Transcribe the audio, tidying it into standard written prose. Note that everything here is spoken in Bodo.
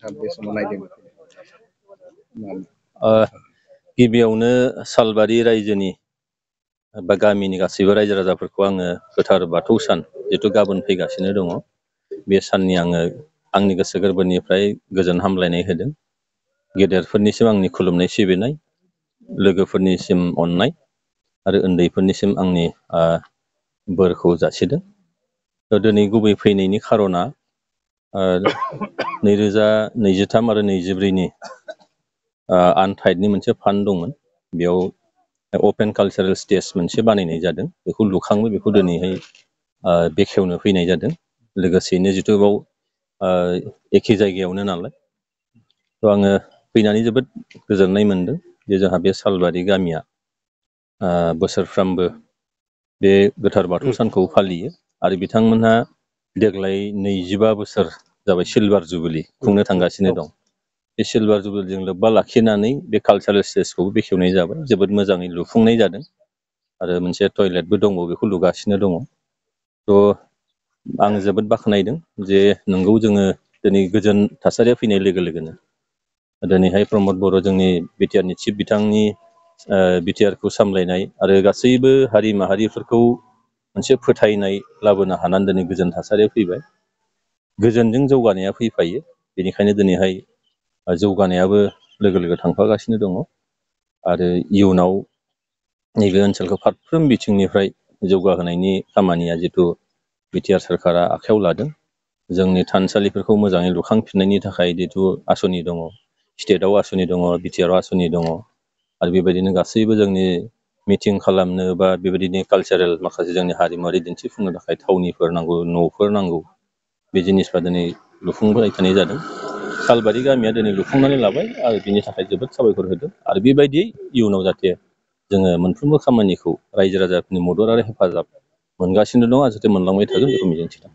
नोंथाङा बे समाव नायदों? गिबियावनो सालबारि रायजोनि बा गामिनि गासैबो रायजो राजाफोरखौ आङो गोथार बाथौ सान जिहेथु गाबोन फैगासिनो दङ, बे साननि आङो आंनि गोसो गोरबोनिफ्राय गोजोन हामलायनाय होदों। गेदेरफोरनिसिम आंनि खुलुमनाय सिबिनाय, लोगोफोरनिसिम अननाय आरो उन्दैफोरनिसिम आंनि बोरखौ जासिदों। दिनै गुबै फैनायनि खार'ना 2023 आरो 2024नि आनथाइडनि मोनसे फान्ड दंमोन। बेयाव अपेन कालचारेल स्टेज मोनसे बानायनाय जादों। बेखौ लुखांबाय, बेखौ दिनैहाय बेखेवनो फैनाय जादों। लोगोसेयैनो जिथु बाव एखे जायगायावनो नालाय, थ' आङो फैनानै जोबोद गोजोननाय मोनदों जे जोंहा बे सालबारि गामिया बोसोरफ्रामबो बे गोथार बाथौ सानखौ फालियो आरो बिथांमोनहा देग्लाय 25 बोसोर जाबाय सिलभार जुबिलि खुंनो थांगासिनो दं। बे सिलभार जुबिलिजों लोब्बा लाखिनानै बे कालचारेल स्टेजखौबो बेखेवनाय जाबाय। जोबोद मोजाङै लुफुंनाय जादों आरो मोनसे टयलेटबो दङ, बेखौ लुगासिनो दङ। थ' आं जोबोद बाख्नायदों जे नोंगौ जोङो दिनै गोजोन थासारिया फैनाय लोगो लोगोनो दिनैहाय प्रमद बर' जोंनि बिटिआरनि चिफ बिथांनि बिटिआरखौ सामलायनाय आरो गासैबो हारि माहारिफोरखौ मोनसे फोथायनाय लाबोनो हानानै दिनै गोजोन थासारिया फैबाय। गोजोनजों जौगानाया फैफायो, बेनिखायनो दिनैहाय जौगानायाबो लोगो लोगो थांफागासिनो दङ आरो इयुनाव नैबे ओनसोलखौ फारफ्रोम बिथिंनिफ्राय जौगाहोनायनि खामानिया जिथु बिटिआर सोरखारा आखायाव लादों। जोंनि थानसालिफोरखौ मोजाङै लुखांफिननायनि थाखाय जिथु आसनि दङ, स्टेटआव आसनि दङ, बिटिआरआव आसनि दङ आरो बेबायदिनो गासैबो जोंनि मिटिं खालामनो बा बेबायदिनो कालचारेल माखासे जोंनि हारिमुवारि दिन्थिफुंनो थाखाय थावनिफोर नांगौ, न'फोर नांगौ, बे जिनिसफ्रा दिनै लुफुंबाय थानाय जादों। सालबारि गामिया दिनै लुफुंनानै लाबाय आरो बिनि थाखाय जोबोद साबायखर होदों आरो बेबायदियै इयुनाव जाहाथे जोङो मोनफ्रोमबो खामानिखौ रायजो राजाफोरनि मदद आरो हेफाजाब मोनगासिनो दं आरो जाहाथे मोनलांबाय थागोन बेखौ मिजिंथिदों।